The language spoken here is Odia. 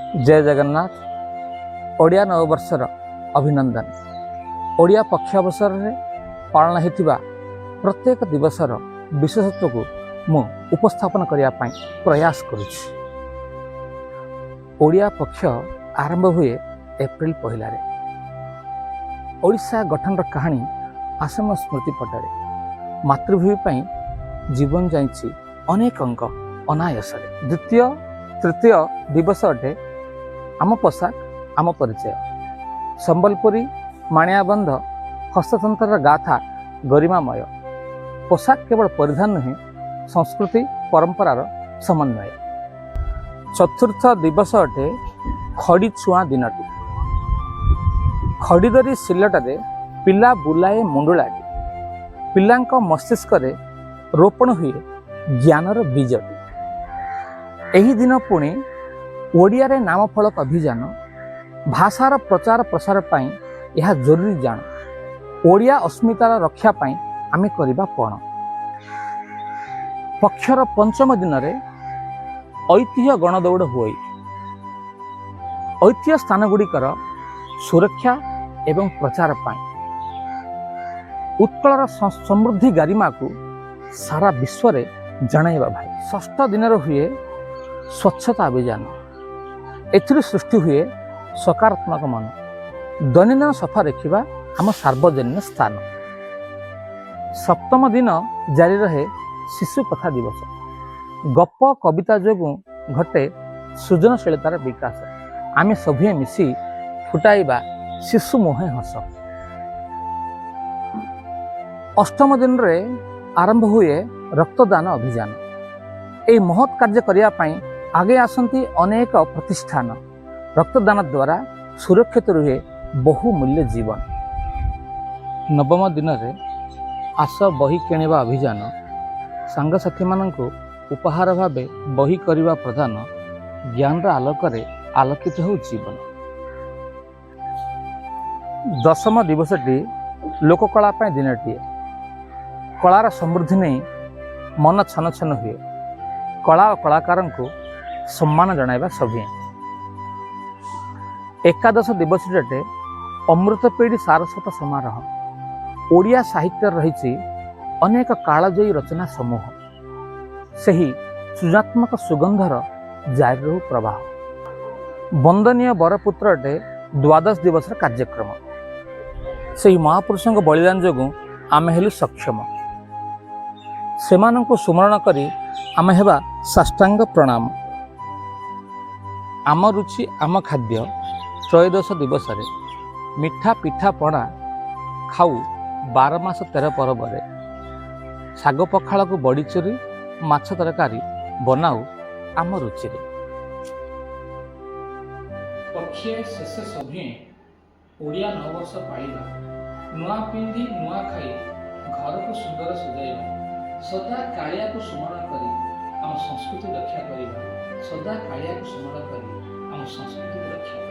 ଜୟ ଜଗନ୍ନାଥ। ଓଡ଼ିଆ ନବବର୍ଷର ଅଭିନନ୍ଦନ। ଓଡ଼ିଆ ପକ୍ଷ ଅବସରରେ ପାଳନ ହେଉଥିବା ପ୍ରତ୍ୟେକ ଦିବସର ବିଶେଷତ୍ୱକୁ ମୁଁ ଉପସ୍ଥାପନ କରିବା ପାଇଁ ପ୍ରୟାସ କରୁଛି। ଓଡ଼ିଆ ପକ୍ଷ ଆରମ୍ଭ ହୁଏ ଏପ୍ରିଲ 1ରେ। ଓଡ଼ିଶା ଗଠନର କାହାଣୀ ଆସେ ମୋ ସ୍ମୃତି ପଟରେ। ମାତୃଭୂମି ପାଇଁ ଜୀବନ ଯାଇଛି ଅନେକଙ୍କ ଅନାୟାସରେ। ଦ୍ୱିତୀୟ, ତୃତୀୟ ଦିବସ ଅଟେ ଆମ ପୋଷାକ ଆମ ପରିଚୟ। ସମ୍ବଲପୁରୀ, ମାଣିଆବନ୍ଧ ହସ୍ତତନ୍ତ୍ରର ଗାଥା ଗରିମାମୟ। ପୋଷାକ କେବଳ ପରିଧାନ ନୁହେଁ, ସଂସ୍କୃତି ପରମ୍ପରାର ସମନ୍ୱୟ। ଚତୁର୍ଥ ଦିବସ ଅଟେ ଖଡ଼ି ଛୁଆଁ ଦିନଟି। ଖଡ଼ିଧରି ସିଲଟରେ ପିଲା ବୁଲାଏ ମୁଣ୍ଡୁଳାଟି। ପିଲାଙ୍କ ମସ୍ତିଷ୍କରେ ରୋପଣ ହୁଏ ଜ୍ଞାନର ବୀଜଟି। ଏହି ଦିନ ପୁଣି ଓଡ଼ିଆରେ ନାମଫଳକ ଅଭିଯାନ। ଭାଷାର ପ୍ରଚାର ପ୍ରସାର ପାଇଁ ଏହା ଜରୁରୀ ଜାଣ। ଓଡ଼ିଆ ଅସ୍ମିତାର ରକ୍ଷା ପାଇଁ ଆମେ କରିବା ପଣ। ପକ୍ଷର ପଞ୍ଚମ ଦିନରେ ଐତିହ୍ୟ ଗଣଦୌଡ଼ ହୁଏ, ଐତିହ୍ୟ ସ୍ଥାନଗୁଡ଼ିକର ସୁରକ୍ଷା ଏବଂ ପ୍ରଚାର ପାଇଁ। ଉତ୍କଳର ସମୃଦ୍ଧି ଗାରିମାକୁ ସାରା ବିଶ୍ୱରେ ଜଣାଇବା ଭାଇ। ଷଷ୍ଠ ଦିନରେ ହୁଏ ସ୍ୱଚ୍ଛତା ଅଭିଯାନ। ଏଥିରୁ ସୃଷ୍ଟି ହୁଏ ସକାରାତ୍ମକ ମନ। ଦୈନନ୍ଦିନ ସଫା ରଖିବା ଆମ ସାର୍ବଜନୀନ ସ୍ଥାନ। ସପ୍ତମ ଦିନ ଜାରି ରହେ ଶିଶୁ କଥା ଦିବସ। ଗପ କବିତା ଯୋଗୁଁ ଘଟେ ସୃଜନଶୀଳତାର ବିକାଶ। ଆମେ ସଭିଏଁ ମିଶି ଫୁଟାଇବା ଶିଶୁ ମୁହେଁ ହସ। ଅଷ୍ଟମ ଦିନରେ ଆରମ୍ଭ ହୁଏ ରକ୍ତଦାନ ଅଭିଯାନ। ଏହି ମହତ୍ କାର୍ଯ୍ୟ କରିବା ପାଇଁ ଆଗେଇ ଆସନ୍ତି ଅନେକ ପ୍ରତିଷ୍ଠାନ। ରକ୍ତଦାନ ଦ୍ୱାରା ସୁରକ୍ଷିତ ରୁହେ ବହୁମୂଲ୍ୟ ଜୀବନ। ନବମ ଦିନରେ ଆସ ବହି କିଣିବା ଅଭିଯାନ। ସାଙ୍ଗସାଥିମାନଙ୍କୁ ଉପହାର ଭାବେ ବହି କରିବା ପ୍ରଦାନ। ଜ୍ଞାନର ଆଲୋକରେ ଆଲୋକିତ ହେଉ ଜୀବନ। ଦଶମ ଦିବସଟି ଲୋକକଳା ପାଇଁ ଦିନଟିଏ। କଳାର ସମୃଦ୍ଧି ନେଇ ମନ ଛନ ଛନ ହୁଏ। କଳା ଓ କଳାକାରଙ୍କୁ ସମ୍ମାନ ଜଣାଇବା ସଭିଏଁ। ଏକାଦଶ ଦିବସଟି ଅଟେ ଅମୃତପିଢ଼ି ସାରସ୍ୱତ ସମାରୋହ। ଓଡ଼ିଆ ସାହିତ୍ୟରେ ରହିଛି ଅନେକ କାଳଜୟୀ ରଚନା ସମୂହ। ସେହି ସୃଜନାତ୍ମକ ସୁଗନ୍ଧର ଜାରି ରହୁ ପ୍ରବାହ। ବନ୍ଦନୀୟ ବରପୁତ୍ର ଅଟେ ଦ୍ୱାଦଶ ଦିବସର କାର୍ଯ୍ୟକ୍ରମ। ସେହି ମହାପୁରୁଷଙ୍କ ବଳିଦାନ ଯୋଗୁଁ ଆମେ ହେଲୁ ସକ୍ଷମ। ସେମାନଙ୍କୁ ସ୍ମରଣ କରି ଆମେ ହେବା ସାଷ୍ଟାଙ୍ଗ ପ୍ରଣାମ। ଆମ ରୁଚି ଆମ ଖାଦ୍ୟ ତ୍ରୟୋଦଶ ଦିବସରେ ମିଠା ପିଠା ପଣା ଖାଉ 12 ମାସ 13 ପର୍ବରେ। ଶାଗ ପଖାଳକୁ ବଡ଼ିଚୁରି, ମାଛ ତରକାରୀ ବନାଉ ଆମ ରୁଚିରେ। ପକ୍ଷେ ଶେଷ ସଭିଏଁ ଓଡ଼ିଆ ନବବର୍ଷ ପାଳିବା। ନୂଆ ପିନ୍ଧି, ନୂଆ ଖାଇ, ଘରକୁ ସୁନ୍ଦର ସଜାଇବା। ସଦା କାଳିଆକୁ ସ୍ମରଣ କରି ଆମ ସଂସ୍କୃତି ରକ୍ଷା କରିବା। ସଦା କାଳିଆକୁ ସ୍ମରଣ କରି ଆମ ସଂସ୍କୃତିକୁ ରକ୍ଷା କରିବା।